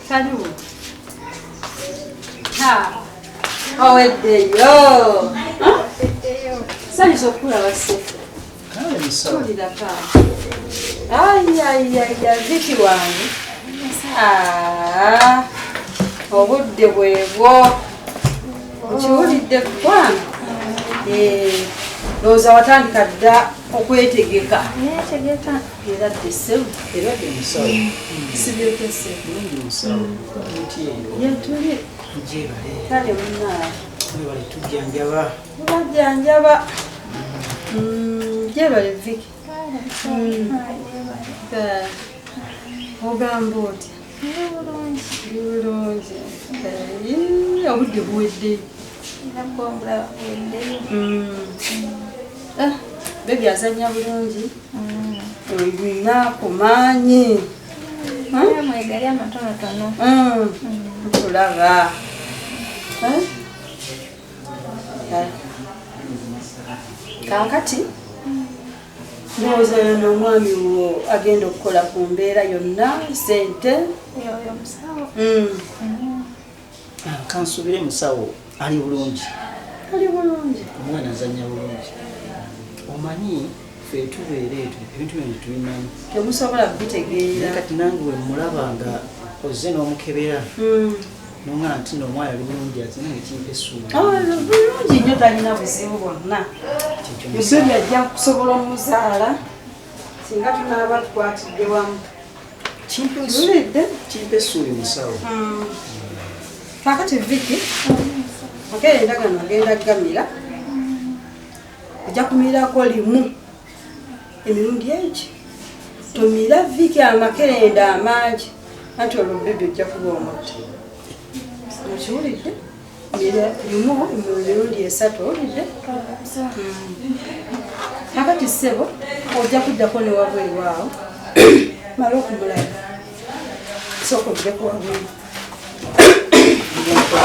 Karibu. Oweddeyo. Sanyusa okukulaba ssebo. Tuulira kaako. Ayayaya Viki wange. Ah, obudde bwebwo. Okiwulidde kwana? Eh, ndowooza watandika dda okwetegeka. Neetegeka. Era dde ssebo. Era dde musawo. Sibyotya ssebo. Bulungi musawo. Nti eyo. Yetuli. Gyebale. Kale munnange. Mwebale tujjanjaba. Tubajjanjaba. Gyebale Vicky. Ogamba otya? Ndi bulungi. Ndi bulungi. Obudde buweddeyo. Era bwobulaba buweddeyo. Ah, bebi azannya bulungi. Olina ku maanyi. Mwegali amatonotono. Tulaba. Kaakati ndowooza yono omwami wo agenda okukola ku mbeera yonna sente. Yoyo musawo. Kansubire musawo ali bulungi. Ali bulungi. Omwana azannya bulungi. Omanyi ffe tubeera etyo ebintu bino tetubimanyi. Temusobola kubitegeera. Kati nange we mulaba nga ozze n'omukebera n'oŋŋamba nti nno omwana ali bulungi ate nange kimpa essuubi. Bulungi nnyo talina buzibu bwonna. Musobi ajja kusobola omuzaala singa tunaaba tukwatidde wamu. Kimpa essuubi musawo. Kaakati Vicky, makerenda gano agenda kugamira. Ojja kumirako limu emirundi egi. Tomira Vicky amakerenda amangi anti olwo bebi ojja kuba omutta. Okiwulidde? Mira limu emirundi esatu owulidde? Kaakati ssebo ojja kuddako ne wabweru awo mala okumulaba. Sooka oddeko wabweru.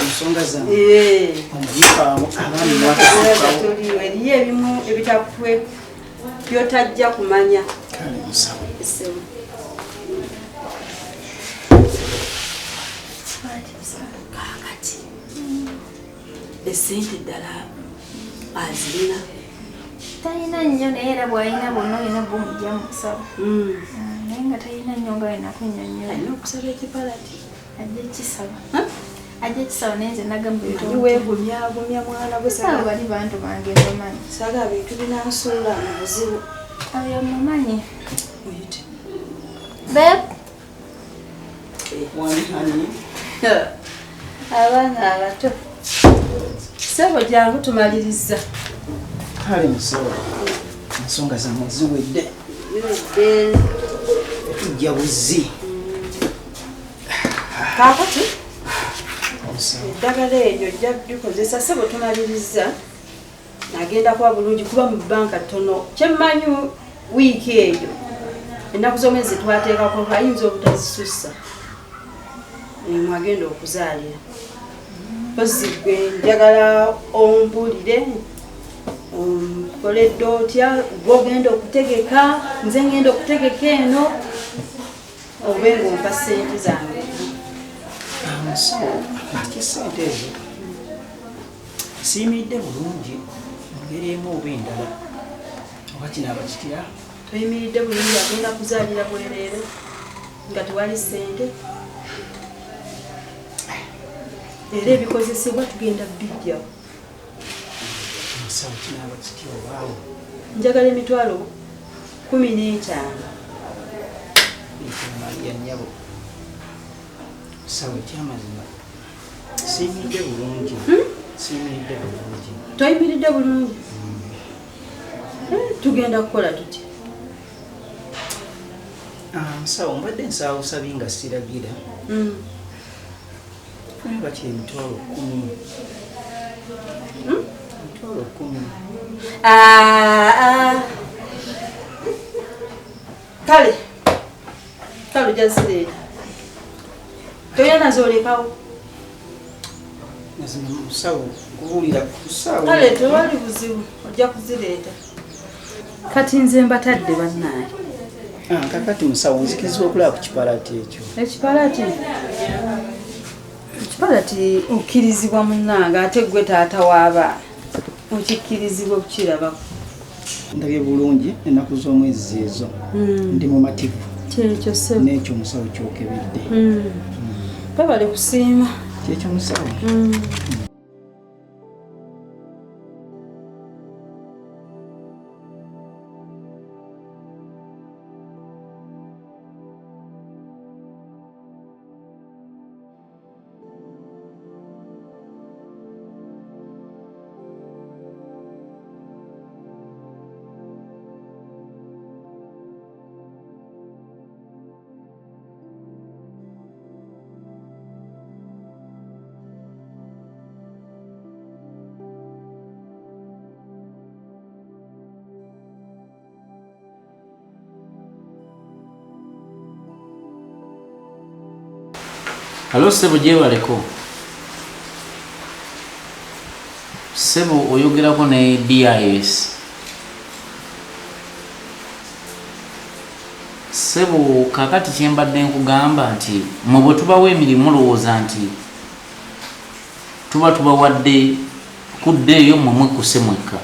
Ensonga zange omuyifaamu abaami mwatuukawo. Eriyo ebimu ebitakwe byotajja kumanya. Kale musawo. Ssebo. Kaakati essente ddala azirina. Talina nnyo naye era bw'alina bwonna olina bw'omugya mu musawo. Naye nga talina nnyo nga wenakunnyonnyola. Alina okusaba ekipalati. Ajja kisaba. Ajja kisaba naye nze nagamba ebyo. Weegumyagumya mwana gwe. Sawa bali bantu bange mbamanyi. Saga bintu binansuula mu buzibu. Oyo mumanyi. Muyite. Babe. Wani hani? Abaana abato. Ssebo jangu tumaliriza. Kale musawo. Ensonga zammwe ziwedde. Ziwedde. Tujja buzzi. Kaakati eddagala eryo ojja likozesa ssebo tumaliriza. Agenda kuba bulungi kuba mu bbanka ttono. Kyemmanyi wiiki eyo ennaku z'omwezi twateekako ayinza obutazisussa. Mwagenda okuzaalira. Mpozzi gwe njagala ombuulire okoledde otya, gw'ogenda okutegeka, nze ngenda okutegeka eno obe ng'ompa ssente zange. Musawo, ate ssente ezo siimiridde bulungi mu ngeri emu oba endala. Oba kinaaba kitya? Toyimiridde bulungi agenda kuzaalira bwereere nga tewali ssente. Era ebikozesebwa tugenda bijjawo. Musawo kinaaba kitya obaawo? Njagala emitwalo 15. Maria nnyabo. Musawo ekyamazima siimiridde bulungi. Siimiridde bulungi. Toyimiridde bulungi? Tugenda kukola tutya? Musawo mbadde nsaba busabi nga siragira. Naye bakira emitwalo 10. Emitwalo 10. Kale. Kale ojja zireeta. Tolina nazo olekawo. Mazima musawo nkubuulira ku ssaawa. Kale tewali buzibu ojja kuzireeta. Kati nze mbatadde bannange. Kakati musawo nzikirizibwa okulaba ku kipalati ekyo. Ekipalati? Ekipalati okkirizibwa munnange, ate ggwe taata w'abaana okikkirizibwa okukirabako. Ndabye bulungi ennaku z'omwezi zeezo. Ndi mumativu. Kyekyo ssebo. N'ekyo omusawo ky'okebedde. Babale kusiima. Kyekyo musawo. Halo ssebo, gyebaleko. Ssebo oyogerako ne DIS. Ssebo kakati kye mbadde nkugamba nti mmwe bwe tubawa emirimu mulowooza nti tuba tubawadde kudda eyo mmwe mwekkuse mwekka.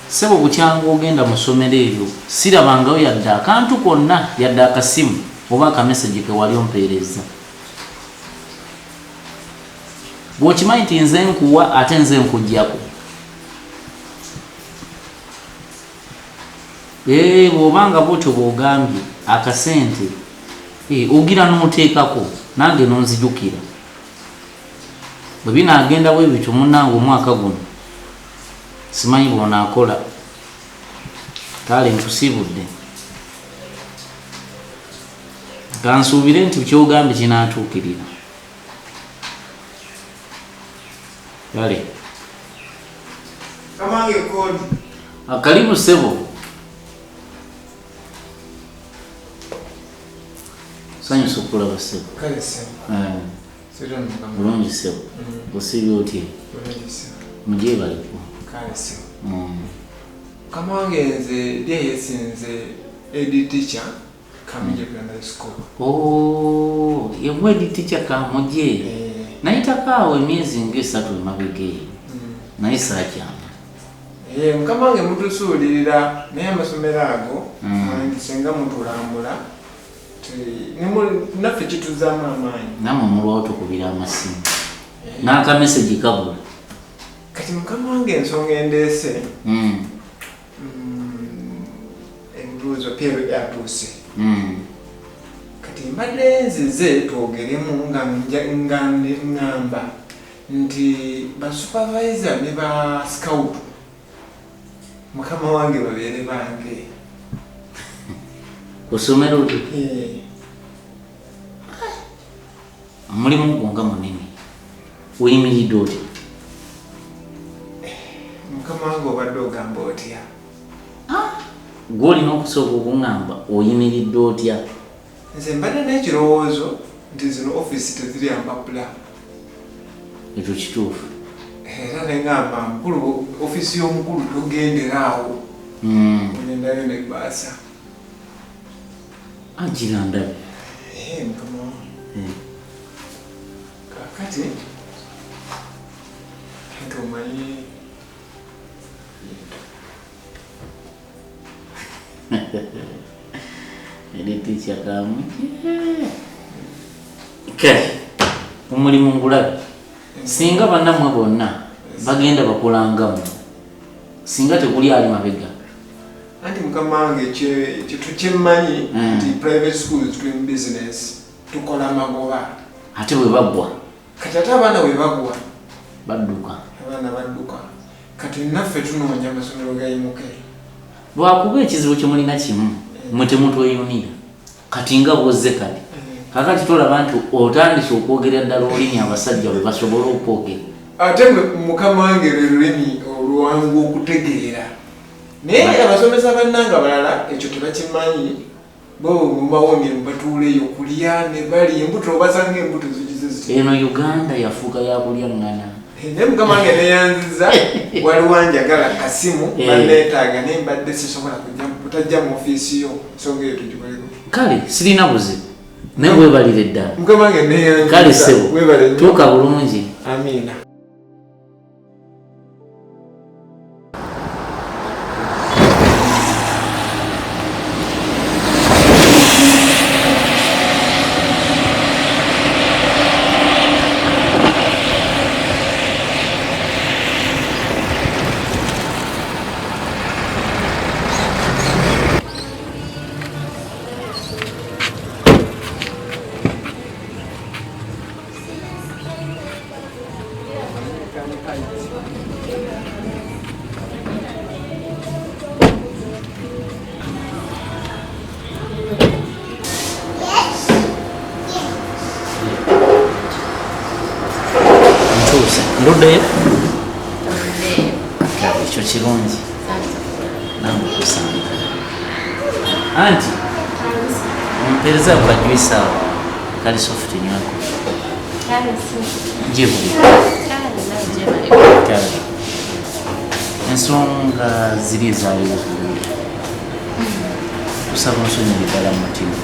Ssebo bukyanga ogenda mu ssomero eryo sirabangayo yadde akantu konna yadde akasimu oba akamesegi ke wali ompeerezza. Bw'okimanyi nti nze nkuwa ate nze nkuggyako. Ee, bw'oba nga bw'otyo bw'ogambye akasente ee, ogira n'oteekako nange n'onzijukira. Bwe binaagenda bwe bityo munnange omwaka guno simanyi bw'onaakola. Kale nkusiibudde. Kansuubire nti ky'ogambye kinaatuukirira. Kale. Kamange kodi. Karibu ssebo. Sanyusa okulaba ssebo. Kale ssebo. Bulungi ssebo. Osiibye otya? Mugyebaleko. Kale ssebo. Mukama wange nze DIS nze head teacher Kamuje Primary School. Oh, ye mwe head teacher Kamuje. Nayitako awo emyezi ng'esatu emabega eyo. Naye saakyama. Mukama wange mutusuulirira naye amasomero ago senga mutulambula naffe kituzaamu amaanyi. Nammwe mulwawo tukubira amasimu n'akamesegi kabula. Kati mukama wange ensonga endeese ebibuuzo Pierre atuuse. Kati mbadde nzize twogeremu nga ŋŋamba nti ba supervisor ne ba scout mukama wange babeere bange. Ku ssomero lyo? Omulimu gwo nga munene, oyimiridde otya? Mukama wange obadde ogamba otya? Gwe olina okusooka okuŋŋamba oyimiridde otya? Nze mbadde n'ekirowoozo nti zino ofiisi tezirya mpapula. Ekyo kituufu. Era ne ŋŋamba mukulu, ofiisi y'omukulu togendera awo. Ogendayo n'ebbaasa. Agira ndabe. Mukama wange. Kaakati nti omanyi Head teacher Kamuje. Kale omulimu ngulabe. Singa bannammwe bonna bagenda bakolangamu, singa tekuli ali mabega. Anti mukama wange kyemmanyi nti private schools tuli mu business, tukola magoba. Ate bwe bagwa? Kati ate abaana bwe bagwa badduka. Abaana badduka. Kati naffe tunoonya amasomero gayimuke. Lwakuba ekizibu kye mulina kimu, mwe temutweyunira. Kati nga bw'ozze kati. Kaakati tolaba nti otandise okwogera ddala olulimi abasajja lwe basobola okwogera. Ate mukama wange lwe lulimi olwangu okutegeera. Naye abasomesa bannange abalala ekyo tebakimanyi. Bo mubawa emirimu batuuleyo kulya ne balya embuto, obasanga embuto zigize ziti. Eno Uganda yafuuka ya kulya ŋŋana. Naye mukama wange neyanziza waliwo anjagala kasimu banneetaaga naye mbadde sisobola butajja mu ofiisi yo nsonga eyo tugikoleko. Kale sirina buzibu naye weebalire ddala. Mukama wange neyanziza. Kale ssebo tuuka bulungi. Amiina. Nduddeyo? Kale ekyo kirungi nange okusanga. Anti ompeereza ku kajuice awo kali soft nywako. Gyebuli. Kale ensonga ziri ezaaliwo kululi tusaba onsonyiwe ddala mu mutima.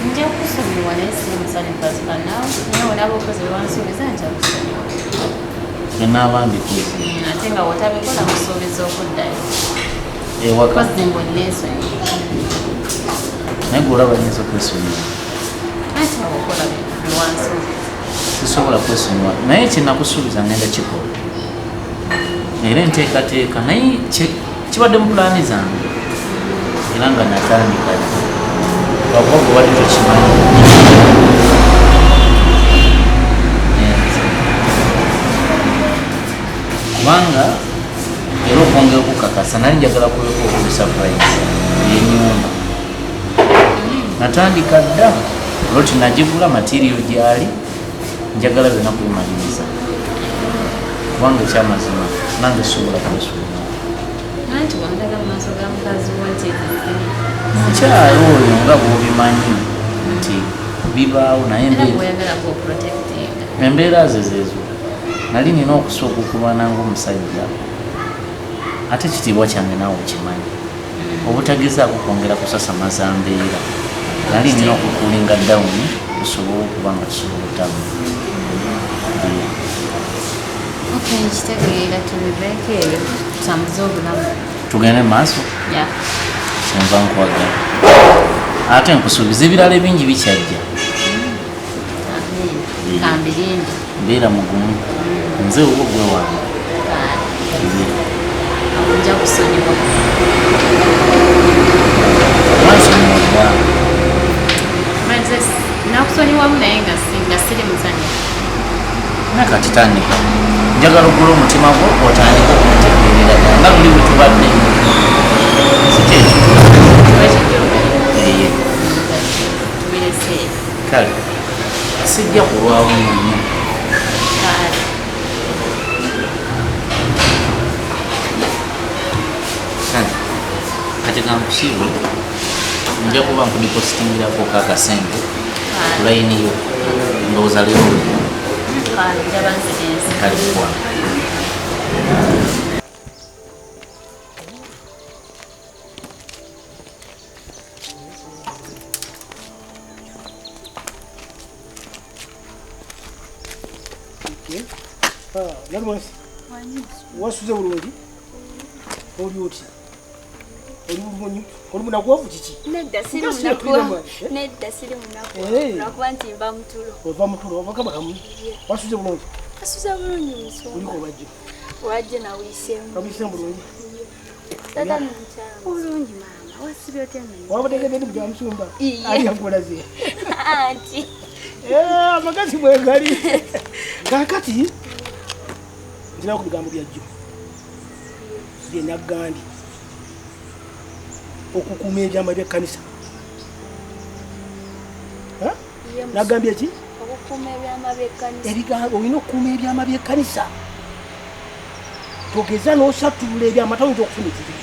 Nja kusonyiwa naye siri musanyufu as per now. Naye onaaba okoze bye wansuubiza nja kusonyiwa. Enaaba mbikoze. Ate nga bw'otabikola nkusuubiza okuddayo. Ewaka. Kozzi mbu nneesonyiwe. Naye gwe olaba nnyinza okwesonyiwa. Anti nga bw'okola bye wansuubiza. Sisobola kwesonyiwa naye kye nakusuubiza ngenda kikola. Era enteekateeka naye kibadde mu pulaani zange era nga natandika dda. Lwakuba gwe obadde tokimanyi. Kubanga era okwongera okukakasa nali njagala kuleka okuli surprise ey'ennyumba. Natandika dda loti nagigula material gyali njagala byonna kubimaliriza kubanga ekyamazima nange sobola kwesonyiwa. Anti wandaga mu maaso ga mukazi wo nti mukyala oyo nga bw'obimanyi nti bibaawo naye embeera ze zeezo nali nina okusooka okulwana ng'omusajja ate ekitiibwa kyange naawe okimanyi obutagezaako kwongera kusasamaza mbeera nali nina okukulinga dawuni tusobole okuba nga tusobola otambula. Nkitegeera tubiveeko ebyo tutambuze obulamu. Tugende mu maaso? Kyenva nkwagala ate nkusuubiza ebirala ebingi bikyajja. Kambirinde. Mbeera mugumu nze wuwo gwe wange. Nja kusonyiwa. Wansonyiwa dda. Nakusonyiwamu naye nga siri musanyufu. Naye kati tandika. Njagala ogule omutima gwo otandike okumutegeerera ddala nga luli bwe tubadde. Si kyekyo? Kale sijja kulwawo nnyo. Kale kati kankusiibule nja kuba nkudipositingirako akasente ku layini yo ndowooza leero. Kale kukwano. Wasuze bulungi oli otya oli munakuwavu kiki? Nedda siri munakuwavu. Nedda siri munakuwavu. Lwakuba nti nva mutulo. Ova mutulo ova kama kamu. Wasuze bulungi. Wasuze bulungi musumba. Oliko olwajjo? Olwajjo nawiseemu. Nawiseemu bulungi. Tata mukyala. Bulungi maama. Wasibye otya nno? Wabategedde ndi mukyala musumba. Ali akulaze. Anti. Amagazi bwe gali. Kaakati nzirawo ku bigambo bya jjo bye nagambye okukuuma ebyama by'ekkanisa. Nagambye ki? Okukuuma ebyama by'ekkanisa. Ebigambo olina okukuuma ebyama by'ekkanisa. Togeza n'osattulula ebyama toyinza okufuna ekizibu.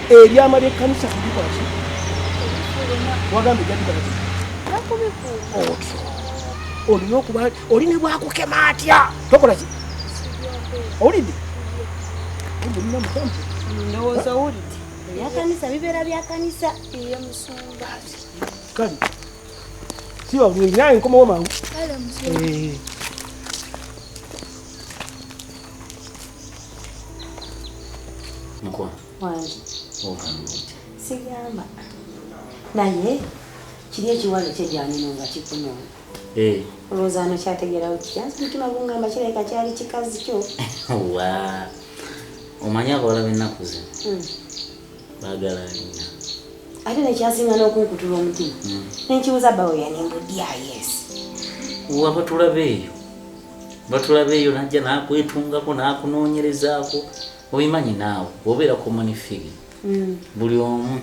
Ebyama by'ekkanisa kubikola ki? Wagambye ojja bikola ki? Nakubikuuma. Otyo. Olina okuba oli ne bwakukema atya tokola ki? Owulidde? Ndowooza owulidde. Ebyakanisa bibeera byakanisa. Iye musumba. Kale siba bulungi naye nkomawo mangu. Kale musumba. Mukwano. Wange. Ogamba otya? Sigamba. Naye kiri ekiwalo kyejjanino nga kikunoonya. Olowooza wano kyategeerawo kitya? Nze omutima gungamba kirabika kyali kikazi kyo. Wa. Omanyi abawala b'ennaku zino baagala alina. Ate nekyasinga n'okunkutula omutima. Nenkibuuza bba we yanembudya yes. Wa batulaba eyo. Batulaba eyo n'ajja n'akwetungako n'akunoonyerezaako. Obimanyi naawe bw'obeera common figure. Buli omu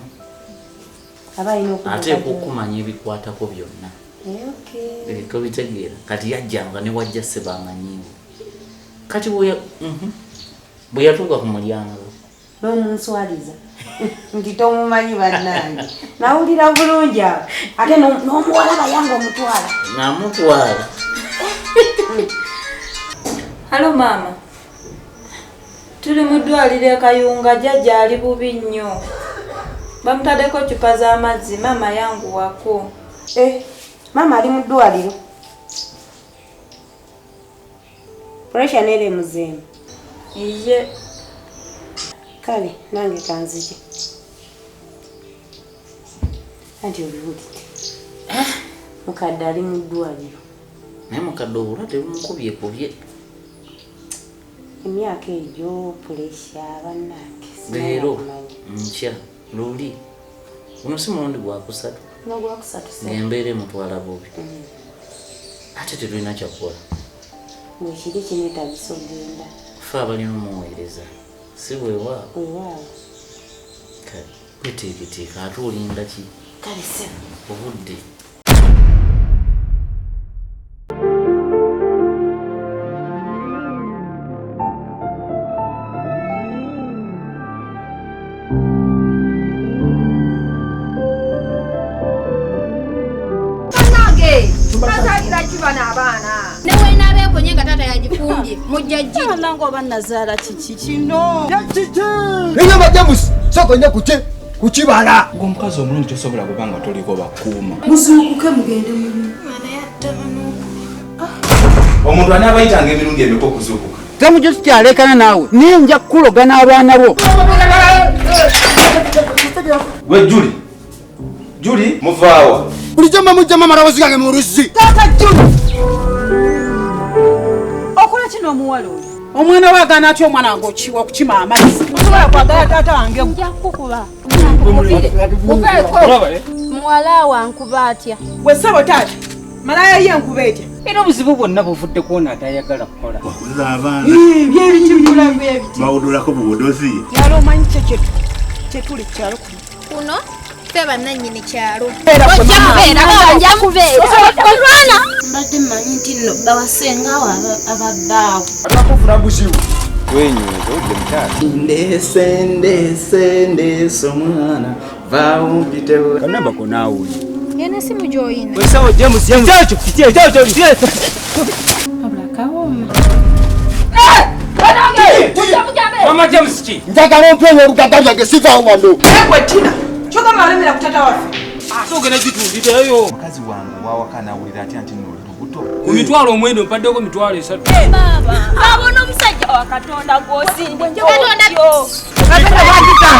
aba alina okubuuka. Ateekwa okumanya ebikwatako byonna. Tobitegeera. Kati yajjanga ne wajja ssebamanyiiwo. Kati bwe yatuuka ku mulyango n'omunswaliza nti tomumanyi bannange. Nawulira bulungi awo ate n'omuwala bayanga omutwala. Namutwala. Halo maama. Tuli mu ddwaliro e Kayunga jjajja ali bubi nnyo. Bamutaddeko ccupa z'amazzi maama yanguwako. Maama ali mu ddwaliro. Puresha neeremuzeemu. Iye. Kale nange kanzije. Anti obiwulidde. Mukadde ali mu ddwaliro. Naye mukadde obulwadde bumukubyekubye. Emyaka egyo puresha bannange. Leero nkya luli. Guno si mulundi gwakusatu. N'ogwakusatu si. Ng'embeera emutwala bubi. Ate tetulina kyakukola. Bwekiri kineetagisa okugenda. Ffe abalina omuweereza. Si weewaawo. Weewaawo. Kale weteeketeeke ate olinda ki? Kale ssebo. Obudde. Nazaala kiki kino? Enyama James soko nnyo kukibala. Ng'omukazi omulungi tosobola kuba nga toliko bakuuma. Muzuukuke mugende mulimu. Omuntu anaabayitanga emirundi emeka okuzuukuka? Temujjo tukyalekana naawe naye nja kukuloga n'abaana bo. Gwe Juli, Juli muvaawa. Bulijjo mujjamu amaloboozi gange mu luzzi. Taata Juli! Okola kino omuwala oyo? Omwana waagaana atya omwana wange okukima amazzi? Osobola kwagala taata wange. Nja kukuba. Muwala wankuba atya? Gwe ssebo taata, malaya ye nkuba etya? Era obuzibu bwonna buvudde kwona atayagala kukola. Wakuza abaana. Byebikibula byebiti. Bawudulako buwudozi. Kyalo omanyi kyetuli kyalo kuno. Kuno ffe bannannyini kyalo. Ojja kubeera, ojja kubeera. Olwana. Mbadde mmanyi nti nno bawasengawo ababbaawo. Atakufuna buzibu. Wenyweza odde mukyala. Ndese ndese ndese omwana vaawo mpitewo. Kanambako naawe. Eno simu gy'oyina. Wesawo James James. Kyekyo kyekyo kyekyo. Wabula kawooma. Mama James ki? Njagala ompenye oluganda lyange sivaawo wano. Gwe Tina, kyogamba walemera ku taata waffe. Ate ogenda gitundirayo. Mukazi wange wawaka n'awulira atya nti nno oli lubuto? Ku 90 mpaddeko 300. Baaba, baaba n'omusajja wa Katonda gw'osindika. Katonda. Katonda bw'agita.